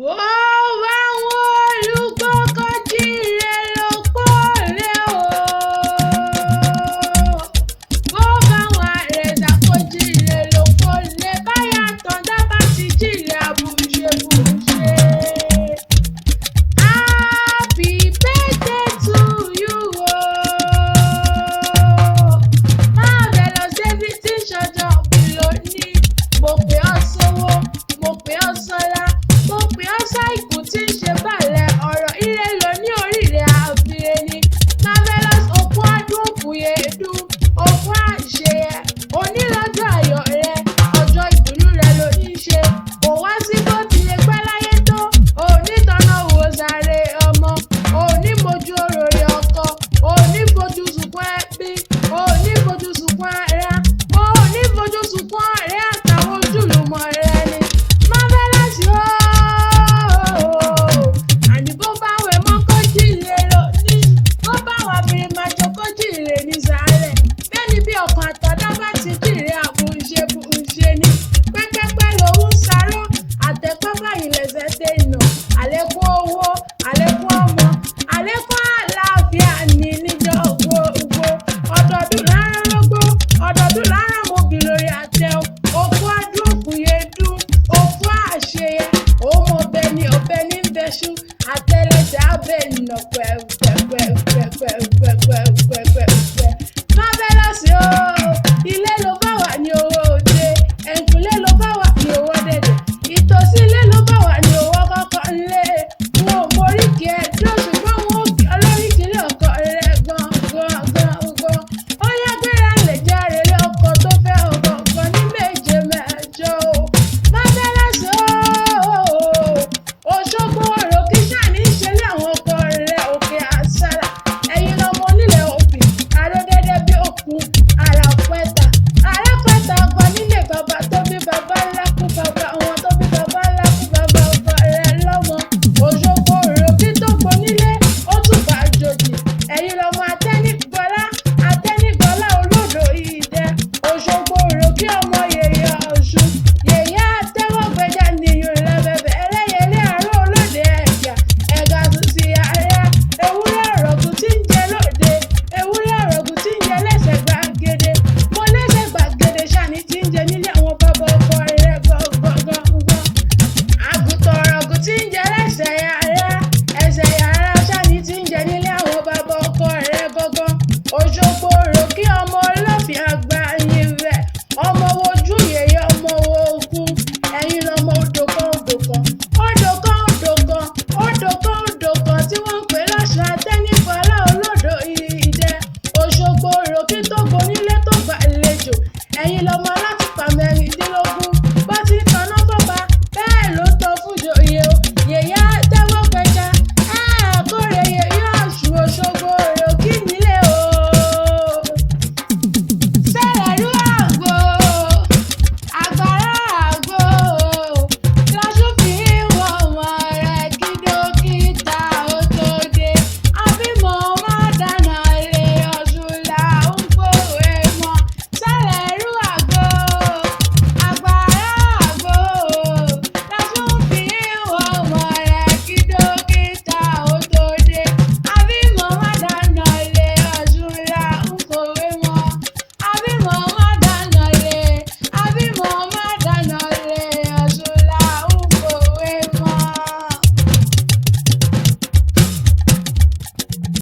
Ó bá wọn olùgbọ́kọ̀ jíire lóko rẹ̀ o. Bó bá wọn àrẹ̀sà kó jíire lóko lè báyà tán bá ti jíire àbùṣebùṣe. Happy birthday to you o. Marvelous David tí ń ṣọjọ́ bí lónìí. Mo pè ọ́ sówó, mo pè ọ́ sọ́lá, mo pè ọ́ sáìkú tí ń ṣe balẹ̀ ọ̀rọ̀ ire lóní oríire àbíire ni. Marvelous òkú ọdún òkúyèdún, òkú àṣeyẹ, onílọ́jọ́ ayọ̀ rẹ, ọjọ́ ìdùnnú rẹ ló ní í ṣe. Kò wá sí bó ti lè pẹ́ láyé tó, òní tọ́nà wò sáré ọmọ, òní mojú oròrè ọkọ, òní fojú sunkún ẹbí, òní fojú sunkún ara, òní fojú sunkún ọ̀rẹ́ àtàwọn ojúlùmọ̀ rẹ ni. Marvelous ooo, àní bó bá wẹ̀ mọ́ kó jíire lónìí, bó bá wà bìrìmàjò kó jíire ní sàárẹ̀. Bẹ́ẹ̀ni bí ọkàn àtọ̀dá bá ti jíire àbùṣebùṣe ni. Pẹ́pẹ́pẹ́ lòún sarọ́, àtẹ̀pẹ́ báyìí lẹ̀sẹ̀ dènà. Àlékún owó, àlékún ọmọ, àlékún àlàáfíà ní níjọ́ gbogbo. Ọdọọdún lárán rógbó, ọdọọdún lárán mobì lórí àtẹ o. Òkú ọdún òkúyèdún, òkú àṣeyẹ, òun ọbẹ̀ ni ọbẹ̀ ní bẹ́ṣú, àtẹlẹsẹ̀ abẹ́ ìnàpẹ̀.